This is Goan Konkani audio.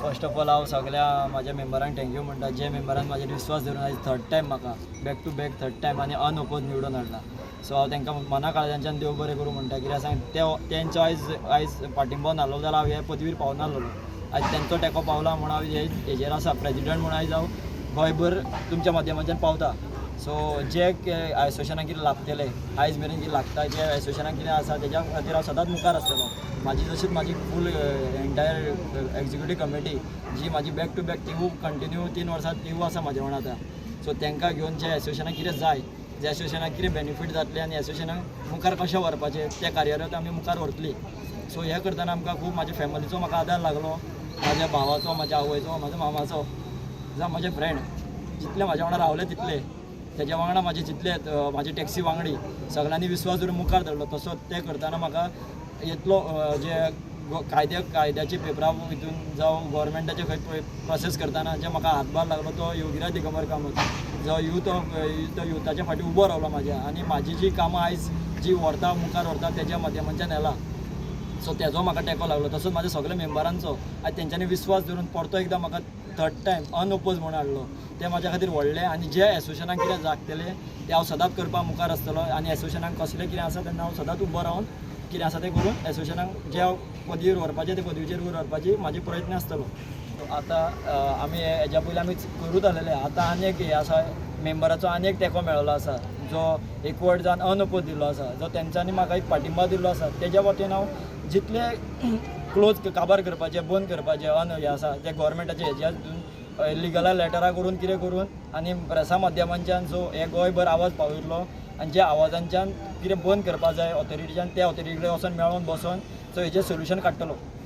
फर्स्ट ऑफ ऑल हांव सगळ्या म्हाज्या मेंबरांक thank you म्हणटा, जे मेंबरान म्हाजेर विस्वास दवरून आयज थर्ड टायम म्हाका back to back third time आनी अनओपोज निवडून हाडला. सो हांव तांकां मना काळजांच्यान देव बरें करूं म्हणटा. कित्याक सांग, ते तेंचो आयज आयज पाठिंबो नासलो जाल्यार हांव हे पदवीर पावनासलो. आयज तेंचो तेंको पावला म्हूण हांव हे हेजेर आसा. प्रेजिडंट म्हूण आयज हांव गोंयभर तुमच्या माध्यमांच्यान पावता. सो जे एसोसिएशनाक कितें लागतलें, आयज मेरेन कितें लागता, जे एसोसिएशनाक कितें आसा, तेज्या खातीर हांव सदांच मुखार आसतलो. म्हाजी तशीच म्हाजी फूल एंटायर एग्जिक्युटीव कमिटी जी म्हाजी बॅक टू बॅक, तिवूय कंटिन्यू 3 वर्सां तिवूय आसा म्हाज्या वांगडा आतां. सो तांकां घेवन जे एसोसिएशनाक कितें जाय, जे एसोसिएशनाक कितें बेनिफीट जातलें आनी एसोसिएशनाक मुखार कशें व्हरपाचें, तें कार्यरत आमी मुखार व्हरतली. सो हें करतना आमकां खूब म्हाज्या फॅमिलीचो म्हाका आदार लागलो, म्हाज्या भावाचो, म्हाज्या आवयचो, म्हाज्या मामाचो, जावं म्हाजे फ्रेंड जितले म्हाज्या वांगडा रावले तितले, तेज्या वांगडा म्हाजे जितले म्हाजे टॅक्सी वांगडी, सगळ्यांनी विस्वास दवरून मुखार धरलो. तसो तें करतना म्हाका इतलो जे कायद्याचे पेपरा हितून जावं गोवोरमेंटाचे खंय प्रोसेस करतना जे म्हाका हातभार लागलो तो योगिराज दिगंबर कामत, जो यूथ ऑफ तो युथाच्या फाटीं उबो रावलो म्हाज्या आनी म्हाजी जी कामां आयज जी व्हरता, मुखार व्हरता, तेज्या माध्यमांच्यान येला. सो तेजो म्हाका तेंको लागलो. तसोच म्हाज्या सगल्या मेंबरांचो. आयज तेंच्यांनी विस्वास दवरून परतो एकदां म्हाका थर्ड टायम अनओपोज म्हणून हाडलो, तें म्हाज्या खातीर व्हडलें. आनी जे एसोसिएशनाक कितें जागतलें तें हांव सदांच करपाक मुखार आसतलो आनी एसोसिएशनाक कसलें कितें आसा तेन्ना हांव सदांच उबो रावन कितें आसा तें करून एसोसिएशनाक जे पदवीर व्हरपाचें ते पदवीचेर व्हरपाची म्हाजी प्रयत्न आसतलो. आतां आमी हेज्या पयलीं आमी करूत आसलेले. आतां आनी एक हें आसा, मेंबराचो आनी एक तेंको मेळ्ळो आसा, जो एकवट जावन अनओपोज दिल्लो आसा, जो तेंच्यांनी म्हाका एक पाठिंबा दिल्लो आसा. तेज्या वतीन हांव जितले क्लोज काबार करपाचे, बंद करपाचे अन हें आसा, ते गोवोरमेंटाचे हेज्या लिगला लेटरां करून, कितें करून आनी प्रेसा माध्यमांच्यान. सो हे गोंयभर आवाज पावयतलो आनी ज्या आवाजांच्यान कितें बंद करपा जाय ऑथॉरिटीच्यान, त्या ऑथॉरिटी कडेन वचोन मेळोन बसोन, सो हेजें सोल्युशन काडटलो.